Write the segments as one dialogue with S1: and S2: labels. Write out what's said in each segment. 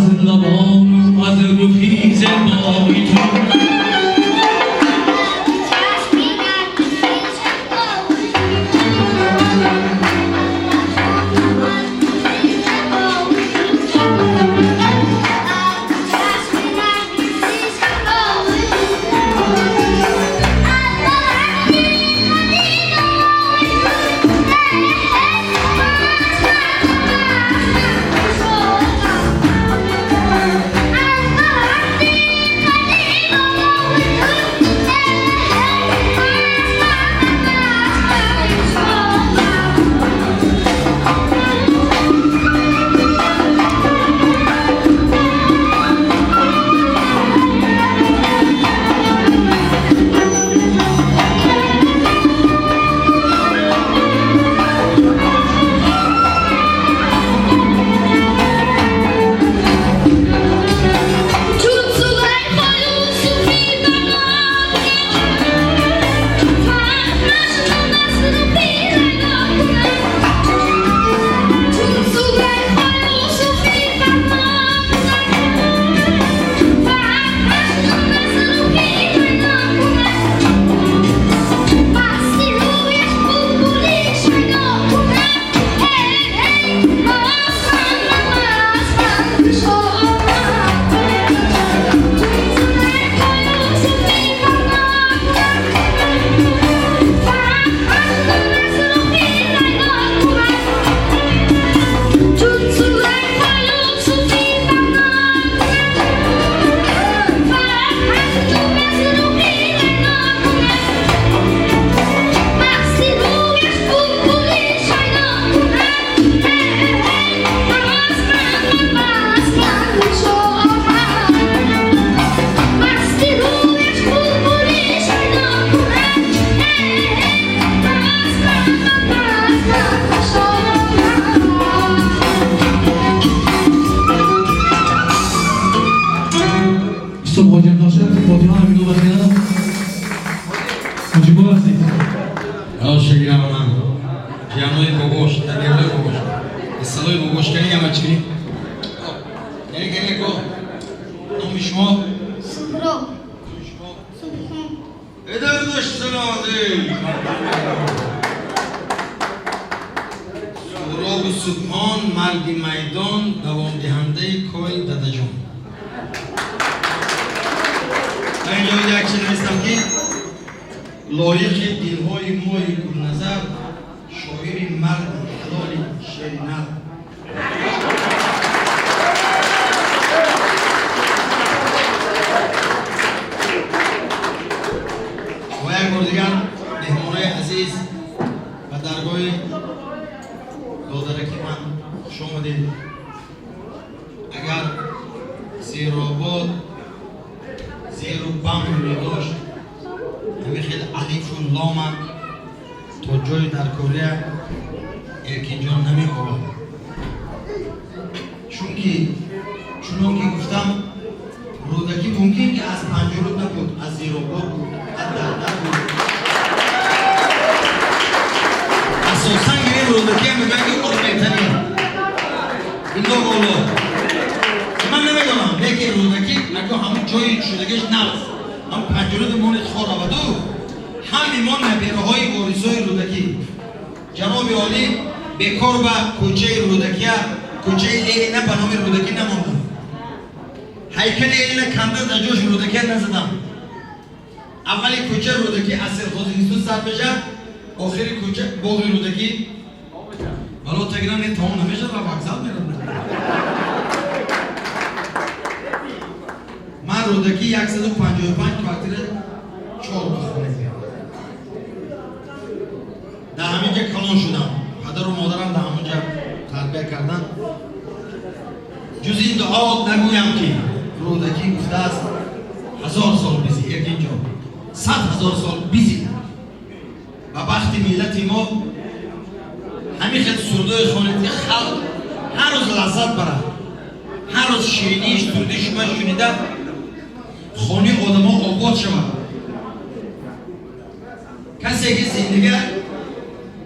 S1: از لبان و از روحی زیبایی تو.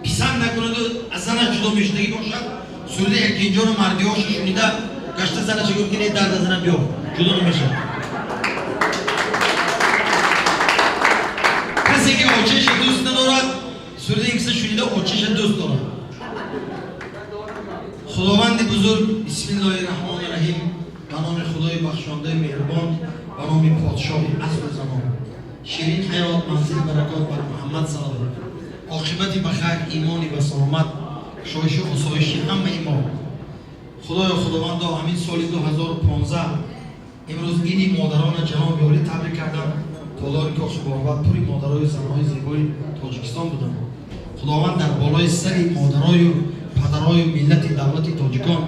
S2: Писанд накунаду аз занаш ҷудо мешудагӣ бошад, суруди Эркинҷону мардиҳошу шунида Гашта занаша гуфт, ки не, дарда занам биёфт, ҷудо намешавад. Касе ки очаша дӯст надорад, суруди ин киса шунида очаша дӯст дорад. Худованди бузург, бисмиллоҳи раҳмони раҳим, ба номи Худои бахшондаи меҳрубон, ба номи подшоҳи асру замон, ширин ҳаёт, манзил баракот, бар Муҳаммад салавот, оқибати ба хайр, имони ба саломат, кушоишу осоиши ҳамаи мо. Худоё, Худовандо, ҳамин соли 2015 имрӯз иди модарона ҷаноби олӣ табрик кардам. Толори Кохи Борбад пури модарою занҳои зебои Тоҷикистон буданд. Худованд дар болои сари модарою падарою миллати давлати тоҷикон,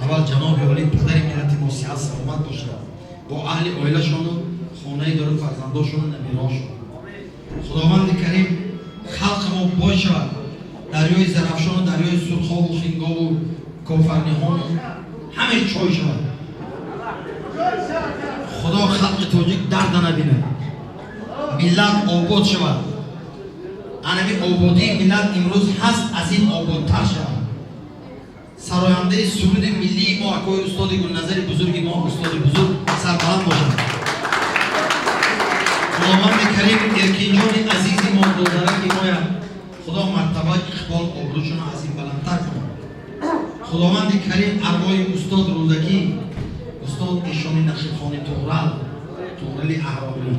S2: аввал ҷаноби олӣ, падари миллати мо, сиҳат саломат бошад бо аҳли оилашону хонаи дору фарзандошону набираҳошон. Худованди карим, халқи мо бой шавад, дарёи Зарафшону дарёи Сурхову Хингову Кофарниҳону ҳамаи чой шавад. Худо халқи тоҷик дарда набинад, миллат обод шавад. Анами ободии миллат имрӯз ҳаст, аз ин ободтар шавад. Сарояндаи суруди миллии мо, акои устоди Гулназари бузурги мо, устоди бузург, сарбаланд бошад. Худованди карим, Эркинҷони азизи мо, додараки моя, Худо мартаба, иқбол, обрӯшона аз ин баландтар кунад. Худованди карим, арвоҳи устод Рӯдакӣ, устод Эшони Нақшихони Туғрал, Туғрали Аҳрорӣ,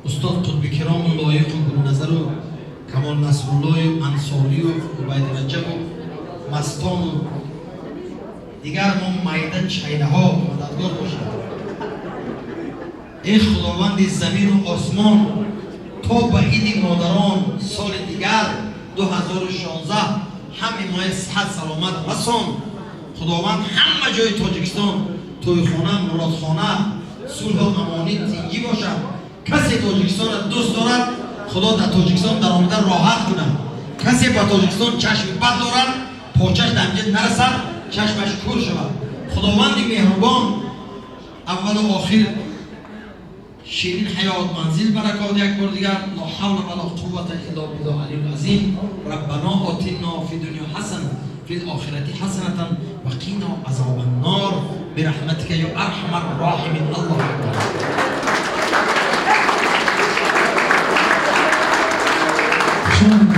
S2: устод Қутбикирому Лоиқу Гулназару Камол Насруллою Ансорию Убайди Раҷабу Мастону дигар мо майда чайнаҳо мададгор бошад. Эй Худованди замину осмон, то ба иди модарон соли дигар 2016 ҳамаи моя сиҳат саломат расон. Худованд, ҳама ҷои Тоҷикистон тӯйхона, муродхона, сулҳу амонӣ, тинҷӣ бошад. Касе Тоҷикистонро дӯст дорад, Худо дар Тоҷикистон даромада роҳат кунад. Касе ба Тоҷикистон чашми бад дорад, почаш дар инҷа нарасад, чашмаш кур шавад. Худованди меҳрубон, аввалу охир, ширин ҳаёт, манзил баракот. Як бор дигар, ло ҳавла вало қуввата илло биллоҳ алиюл азим. Раббано отино фи дунё ҳасана, фил охирати ҳасанатан ва қино азобан нор бирахматика ё арҳамар роҳимин. Аллоҳу акбар.
S1: Шумо.